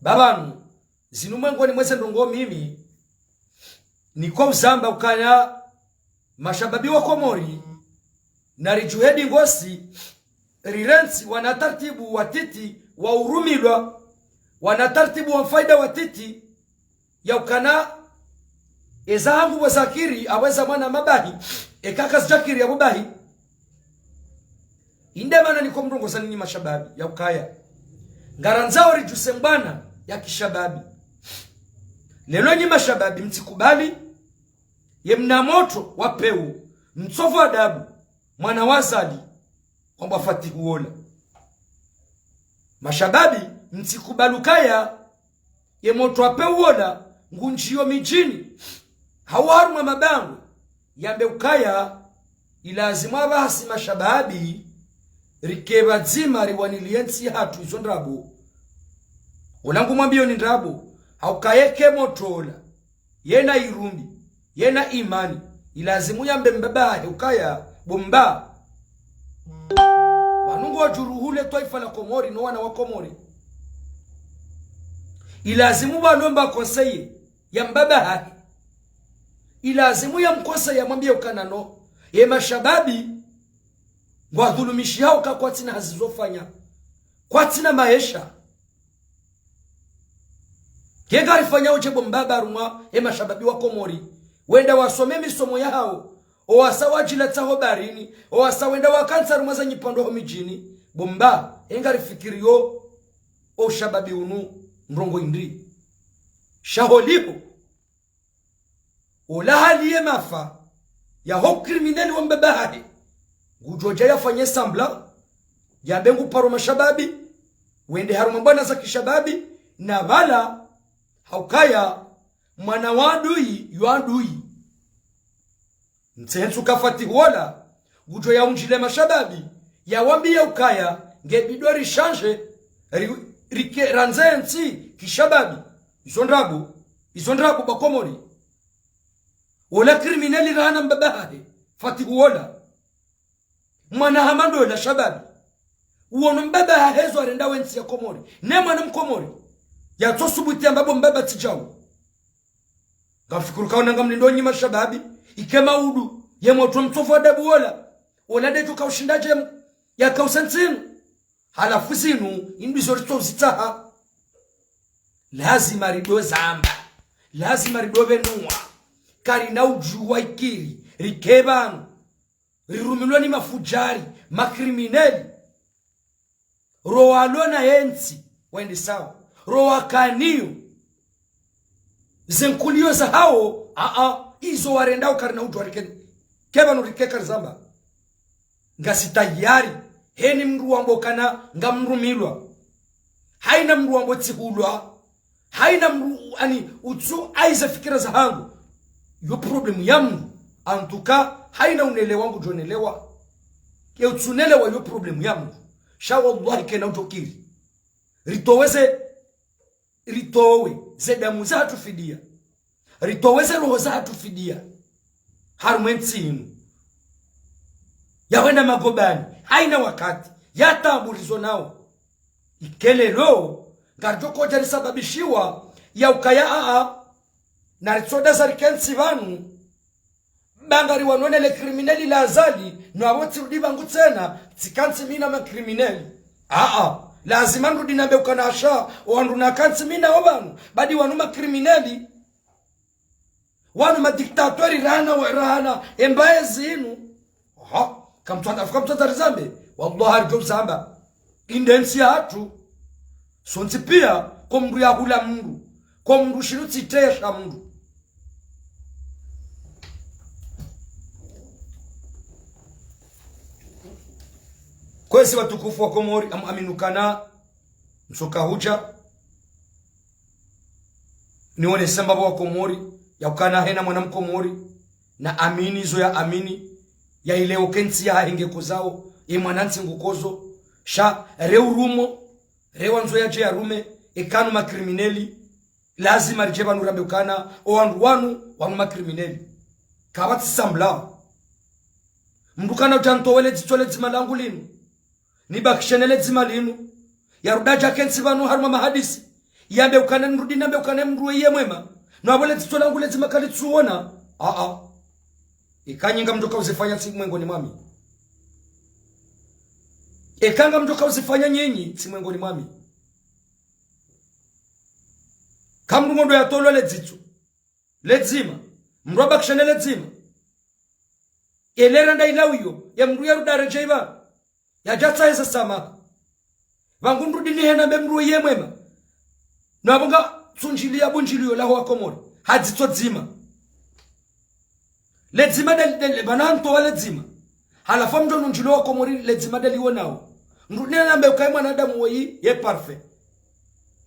Pvapvanu, zinu mwengoni mweze ndrongoo mimi, niko uzamba ukaya mashababi wa Komori, naridjuhe dingosi, rirentsi wana taratibu watiti wa urumilwa, wana taratibu wa mfaida watiti, ya ukana eza hangu pvo zakiri, apvo eza mwana mabahi, eka kazidjakiri yapvo bahi. Inde mana niko mrongoza ninyi mashababi, ya ukaya ngarandzao ridjuse mbwana ya kishababi. Lelo nyi mashababi mtsikubali, ye mna motro wa pewu, mtsovu adabu, mwana wa Azali, wambwa Fatihu wola. Mashababi, mtsikubali ukaya ye motro wa pewu wola, ngundjiyo midjini, hau harumwa mabangwe, yambe ukaya, ilazimu apvahasi mashababi, rike pvadzima riwaniliye ntsi hatru izo ndrabo. Wola ngumwambiyo ni ndrabo, hauka yeke motro wola, yena irumbi, yena imani, ilazimu yambe mbaba hahe ukaya, bo mba. Pvanu ngodjuruhu le twaifa la Komori, no wana wa Komori. Ilazimu pvanu mba konseye, ya mbaba hahe. Ilazimu yamkonseye yamwambiye ukana no. Ye mashababi, ngwadhulumishihao ka kwatsina hazi zofanya. Kwatsina maesha. Nge ngarifanyao dje bo mbaba harumwa ye mashababi wa Komori. Wenda wasome misomo yahao. Owasa wadjilatsa ho baharini. Owasa wenda wakantsi harumwa za nyipando ho midjini. Bo mba, ye ngarifikiriyo o shababi unu ndrongoo indri. Sha holiho. Ola hali ye mafa, yaho criminel wa mbaba hahe. Ngudjo dja yafanye semblant, yambe nguparo mashababi, wende harumwa mbwana za kishababi, na pvala, haukaya, mwana wa adui, yo adui. Ntsensu ka Fatihu wola, ngudjo yaundjile mashababi, yawambiye ukaya, nge bidi rishanje, ri-, rike randze ntsi, kishababi. Izo ndrabo, izo ndrabo ba Komori. Wola criminel rahana mbaba hahe, Fatihu wola. Mwana hama ndo wola shababi. Uwono mbaba hahe zo arenda we ntsi ya Komori. Ne mwana Mkomori. Yatsosubuti yamba bo mbaba tsi djawu. Ngamfikiri kaona ngamlindo nyi mashababi, ike maudu, ye motro mtsovu adabu wola, wola ndedjo kaushindadje, yakausa ntsi inu. Halafu zinu, indri zo ritsozitsaha. Lazima rido zamba, lazima rido pvenua, karina udjuwa ikiri, rike pvanu, rirumilwa ni mafudjari, ma criminel. Ro walona ye ntsi, wende sawa. Ro wakaniyo. Ze nkuliyo zahao, a-a, izo warendao karina udjuwa rikeni. Ke pvanu rike karizamba. Ngasi tayari, heni mdru wambo kana ngamrumilwa. Haina mdru wambo tsihulwa. Haina mdru, ani, utsu aize fikira zahangu. Yo problème ya mdru. En tout cas, haina unelewa ngudjonelewa. Ke utsunelewa yo problème ya mdru. Sha wallahi kena utokiri. Ritowe ze, ritowe ze damu zahatru fidia. Ritowe ze roho zahatru fidia. Harumwa entsi inu. Ya wenda magobani. Haina wakati. Ya tabu rizo nao. Ike leo, ngaridjo kodja risababishiwa, ya ukaya a-a, na ritsoda za rike ntsi pvanu, Bangari wanone le criminel la Azali, no apvo tsirudi pvangu tsena, tsikantsi mi na ma criminel. Aa, lazima nirudi nambe ukana sha, o wandru nakantsi mi nao pvanu, badi wanu ma criminel. Wanu ma dictateur rahana wa rahana, embaye zinu. Aha, kamtswanda, kamtswanda rizambe, wallahi ridjo zamba. Inde ntsi yahatru. Sontsi pia, ko mndru yahula mndru. Ko mndru shinu tsitesha mndru. Kwezi watukufu wa Komori, am-, aminukana, msoka hudja. Niwone samba wa Komori, ya ukana hena mwana Mkomori, na amini zo ya amini, ya ileo kentsi ya hahenge kozao, e mwana ntsi ngukozo, sha, re urumo, re wandzo yadje yarume, e kanu ma criminel, lazima ridje pvanu rambe ukana, o wandru wanu, wanu ma criminel. Kapvatsi sambla. Mndru kana udja ntowe le dzitso le dzima langu linu. Nibakishe ne le dzima linu. Yarudi yadje yakentsi pvanu harumwa mahadisi. Yambe ukana nirudi nambe ukana mndru iye mwema. No apvo le dzitso langu le dzima kalitsuona. Aa. Eka nyi ngamdjoka uzifanya tsi mwengoni mwami. Eka ngamdjoka uzifanya nyinyi tsi mwengoni mwami. Ka mndru ngondo yatolwa le dzitso. Le dzima. Mndru abakishe ne le dzima. Elera nda ilawiyo, ya mndru yarudi yaredjei pvanu. Yadja tsaheza samaha. Pvangu nirudi nihe nambe mndru iye mwema. No apvo ngatsundjiliya bundjiliyo laho wa Komori. Ha dzitso dzima. Le dzima de, de, de, pvanu ntowa le dzima. Halafu mndru nundjilo wa Komori le dzima de liwonao. Nirudi nihe nambe ukaye mwanadamu woyi ye parfait.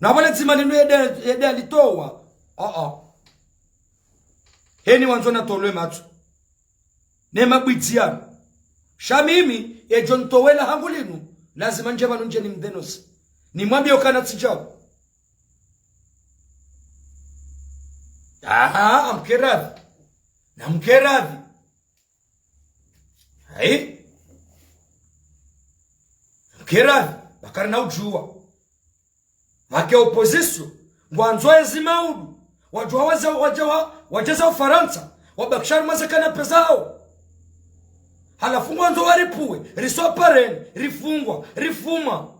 No apvo le dzima linu yede, yede alitowa. Aa. Heni wandzo natolwe matso. Ne mabwidzi yanu. Sha mimi, edjo ntowe la hangu linu, lazima ndje pvanu ndje nimdénonce. Nimwambiye ukana tsidjao. Aha, amkeradhi. Namkeradhi. Hayi. Amkeradhi. Bakari na udjuwa. Make opposition, ngwandzo ezi maudu, wadjuwa waza, wadja wa, wadjeza Ufarantsa, wabakisha harumwa ze kanape zao. Halafu ngwandzo waripvuwe, riswa pareni, rifungwa, rifumwa.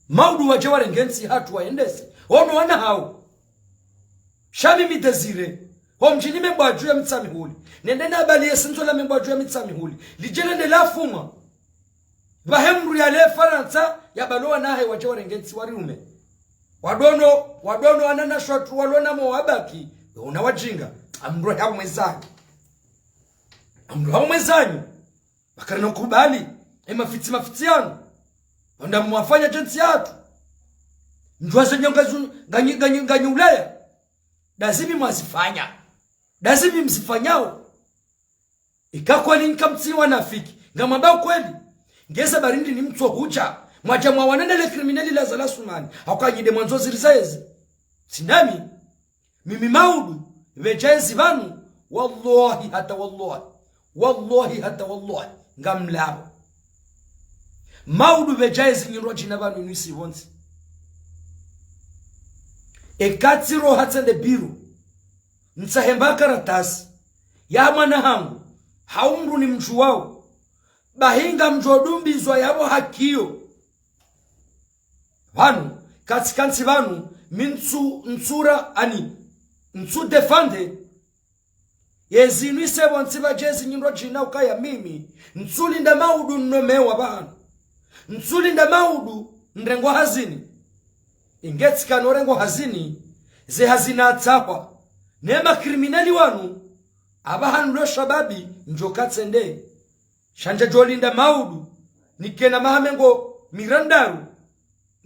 Maudu wadje warenge ntsi yahatru waendese, ono wana hao. Sha mimi Désiré, ho mdjini Membwadju ya Mitsamihuli. Nende na habari ye sindzo la Membwadju ya Mitsamihuli. Lidje lende lafumwa. Pvahe mndru yale Farantsa, yabalo wana hahe wadje warenge ntsi wariume. Wadrono, wadrono wananyashe watru walona mo wabaki, una wadjinga. Amndru hau mwezanyu. Amndru hau mwezanyu. Bakari na ukubali, e mafitsi mafitsi yanu. Wanda mwafanya dje ntsi yahatru. Ndjuwa zenyu ngazu, nganyi, nganyi, nganyi Ulaya. Ndazipvi mwazifanya. Ndazipvi mzifanyao. Ika kweli nyi kamtsi wanafiki. Ngamwambao kweli. Ngeza barindi ni mtso hudja. Mwadja mwawana ne le criminel la Azali Assoumani. Hauka nyi de mwandzo ziriza ezi. Tsi nami. Mimi maudu, pvedja ezi pvanu. Wallahi hata wallahi. Wallahi hata wallahi. Ngamlapvo. Maudu pvedja ezi nyindrwa djina pvanu inu isi pvontsi. Eka tsiroha tsende biro. Ntsahe mba karatasi. Ya mwana hangu. Hau mndru nimdjuwao. Bahi ngamdjo dumbizwa yapvo hakiyo. Pvanu, katsi kantsi pvanu, mi ntsu, ntsura ani, ntsu défendre. Yezi inu ise pvontsi pvadje ezi nyindrwa djina ukaya mimi, ntsulinda maudu nnomewa pvanu. Ntsulinda maudu nrengwa hazini. Inge tsi kano rengwa hazini, ze hazina atsahwa. Ne ma criminel wanu, apvaha nulo shababi, ndjo katsende. Sha ndje djolinda maudu, nikena maha mengo mirandaru,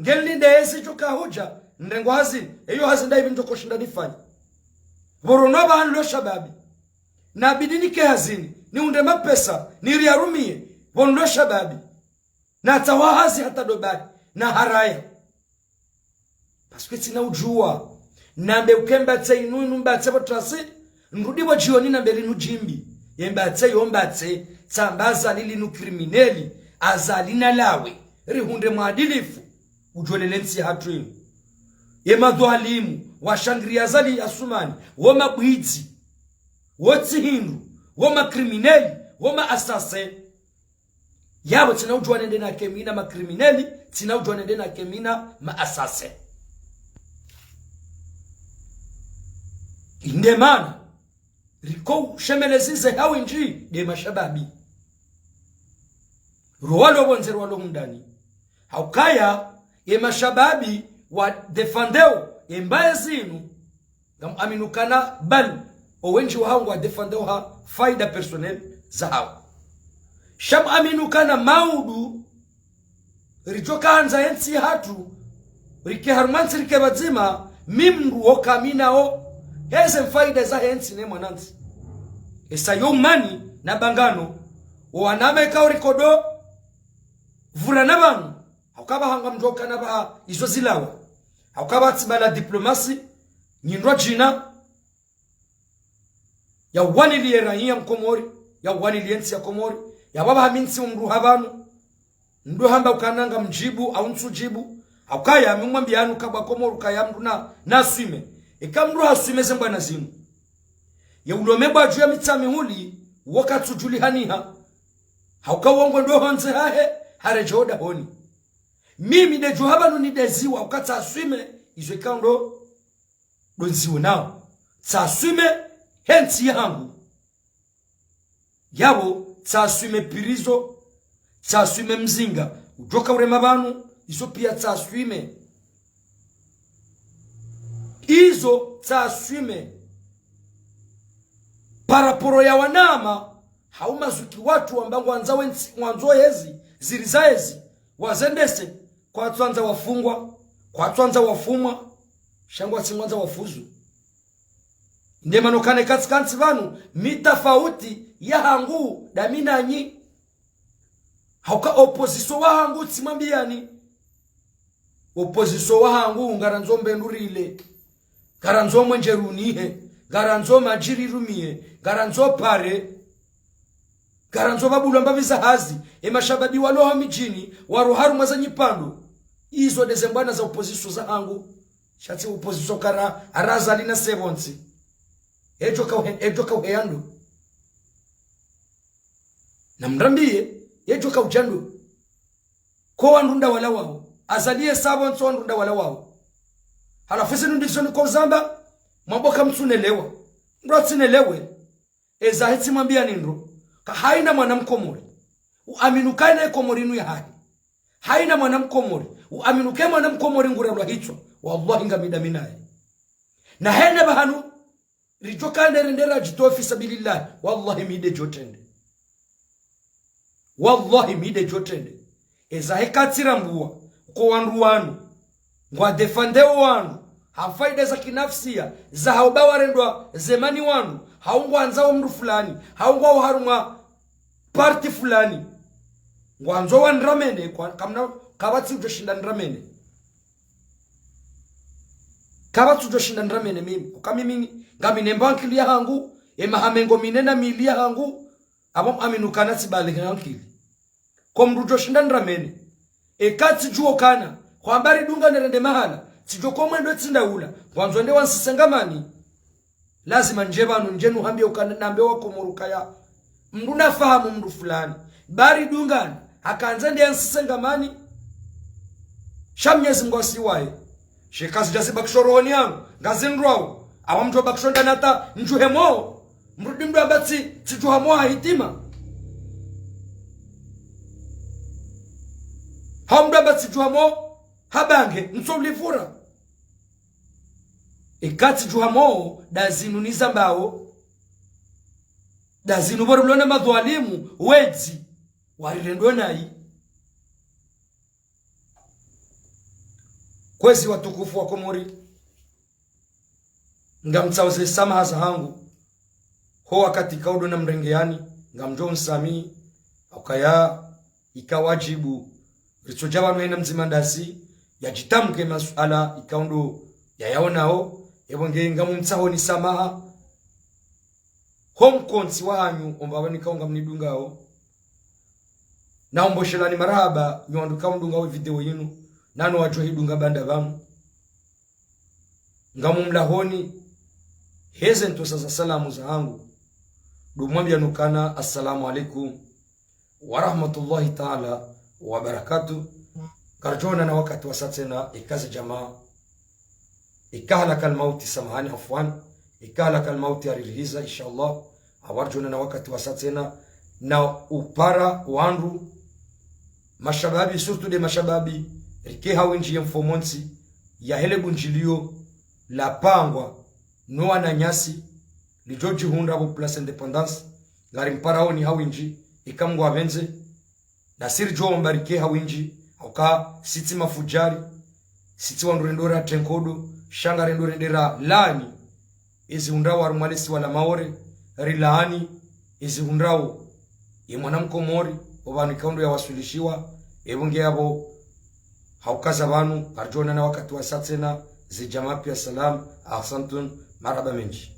ngelinda ezi djo kahudja, nrengwa hazini, eyo hazini ndayipvi ndjo koshinda nifanye. Pvorono apvaha nulo shababi, nabidi nike hazini, nihundre mapesa, niriyarumiye, pvo nulo shababi. Natsahwa hazi hata dobahi, na haraya. Parce que tsina udjuwa. Nambe uke mbatse inu, inu mbatse pvo tracé. Nrudi pvo djioni nambe linu djimbi. Ye mbatse, yo mbatse. Tsamba Azali linu criminel. Azali nalawe. Rihundre mwadilifu. Udjolele ntsi yahatru inu. Ye madhwalimu. Washangiriya Azali Assoumani. Wo mabwidzi. Wo tsi hindru, wo ma criminel, wo ma assassin. Yapvo tsina udjuwa nende nake mi na ma criminel, tsina udjuwa nende nake mi na ma assassin. Inde mana, riko ushemeleza ze hawindji nde mashababi. Rwalo pvondze rwalo mundani. Haukaya, ye mashababi wa défendeo, ye mbaye zinu, ngam amini ukana bal, owendji wahawo ngwa défendeo ha faida personnel zahawo. Sha mu amini ukana maudu, ridjo kandza yentsi yahatru, rike harumwa ntsi rike pvadzima, mi mndru wo kaminao, heze mfaida zahe ntsi ne mwanantsi. Esa yo umani na bangano, owanama ikao rikodo, vurana pvanu, hauka pvaha ngamdjo kana pvaha izo zilawa. Hauka pvatsi bala diplomasi, nyindrwa djina, ya waniliye raia mkomori, ya waniliye ntsi ya Komori, ya pvapvaha mi ntsi umndru ha pvanu, mndru hamba ukana ngamdjibu, au ntsudjibu, haukaya mi mwambiya anu kabwa Komori ukaya mndru na, na swime. Eka mndru haswime ze mbwana zinu. Ye ulome bwa dju ya mitsamihuli, wo katsudjulihaniha. Hauka wo ngwendo hondze hahe, haredjei odahoni. Mimi ndedjo ha pvanu nideziwa, uka tsaswime, izo ikao ndo, ndo ndziwo nao. Tsaswime, he ntsi yahangu. Yapvo, tsaswime pirizo, tsaswime mzinga, udjoka urema pvanu, izo piya tsaswime. Izo tsaswime. Paraporo ya wanama, hau mazuki watru wamba ngwandzo wentsi, ngwandzo yezi, ziri za yezi, wazendese, kwatswandza wafungwa, kwatswandza wafumwa, sha ngwatsi ngwandzo wafuzu. Nde mana ukana eka tsi kantsi pvanu, mi tafauti yahangu, ndami nanyi. Hauka opposition wahangu tsi mwambiyani. Opposition wahangu ngarandzo mbe ndru rile. Ngarandzo mwenje runihe. Ngarandzo madji rirumiye. Ngarandzo pare. Ngarandzo pvabulwa mbapvi za hazi. E mashababi walo ha midjini. Walo harumwa za nyipvandru. Izo ndeze mbwana za opposition zahangu. Sha tsi opposition kara, ara Azali na se pvontsi. Edjo kauhe, edjo kauheya ndo. Na mrambiye, yedjo kaudja ndo. Ko wandru nda wala wawo. Azali ye sa pvontsi wandru nda wala wawo. Halafu zinu ndizo niko zamba, mwambo kamtsunelewa. Ndo tsinelewe. Eza hetsi mwambiyani ndro. Ka haina mwana mkomori. Uamini uka ine Komori inu yahahe. Haina mwana mkomori. Uamini uka mwana mkomori ngurelwa hitswa. Wallahi ngami ndami naye. Na hene pvahanu. Ridjo kandza rende radjitowa fi sabilillah. Wallahi mi ndedjo trende. Wallahi mi ndedjo trende. Eza heka tsirambuwa. Uka wandru wanu. Ngwa défendeo wanu. Ha faida za kinafsia. Za hau ba warendwa zemani wanu. Hau ngwandzao mndru fulani. Hau ngwao harumwa parti fulani. Ngwandzo wandramene. Kwa, kamna, kapvatsi udjo shinda ndramene. Kapvatsi udjo shinda ndramene mimi. Uka mimi ngami ne mba nkili yahangu, e maha mengo mine na mili yahangu, apvo mwamini ukana tsi balighi ha nkili. Ko mndru udjo shinda ndramene. Eka tsidjuwa ukana, hwamba ridungane rende mahala, tsidjo ko mwendo tsi nda ula, ngwandzo nde wansise ngamani. Lazima ndje pvanu ndje nuhambiye ukana nambe wakomori ukaya. Mndru nafahamu mndru fulani. Ba ridungana. Hakandza nde yansise ngamani. Sha Mnyezi Mngu asiwaye. She kazidja zibakisho rohoni yangu. Ngazindrwao. Awa mndru wabakisho ndani hata ndjuhe mo. Mrudi mndru amba tsi, tsidjuha mo ha hitima. Hau mndru amba tsidjuha mo ha bange. Ntso ulivura. Eka tsidjuha mo, nda zinu nizambao. Nda zinu pvo rilo na madhwalimu, wedzi, warirendo nayi. Kwezi watukufu wa Komori, ngamtsaho ze samaha zahangu, ho wakati kaudo na mrengeyani, ngamdjo nsamihi, ukaya ika wadjibu, ritsodja pvanu hena mdzima ndasi, yadjitamke masuala ikao ndo yayaonao, epvo nge ngamumtsahoni samaha, ho mkontsi wahanyu, omba pvanu ikao ngamnidungao. Na omboshelani marahaba, nyi wandru ikao mdungao video yinu, nanu wadjo hidunga baanda pvanu. Ngamumlahoni, heze ntosa za salamu zahangu. Ndo mwambiyanu ukana assalamu alaikum wa rahmatullahi taala wa barakatuh. Ngaridjo onana wakati wasa tsena, eka ze djamaa, eka halaka almauti, samahani, afwan, eka halaka almauti yarilihiza, inshallah, ngaridjo onana wakati wasa tsena, na upara wandru, mashababi, surtout nde mashababi, rike ha windji ye mfumontsi, yahe le bundjiliyo lapangwa no wananyasi, lidjo djihundra pvo Place Indépendance. Ngarimparaoni ha windji, eka Mngu yapvendze, nasi ridjo omba rike ha windji, hauka sitsi mafudjari, sitsi wandru rendo ratenga nkodo, sha ngarendo rende ralaani ezi hundrao harumwa lesiwa la Maore, rilaani ezi hundrao ye mwana Mkomori, opvanu ikao ndo yawaswilishiwa, epvo nge yapvo, haukaza pvanu, ngaridjo onana wakati wasa tsena, ze djamaa piya salam, ahsantum, marahaba mendji.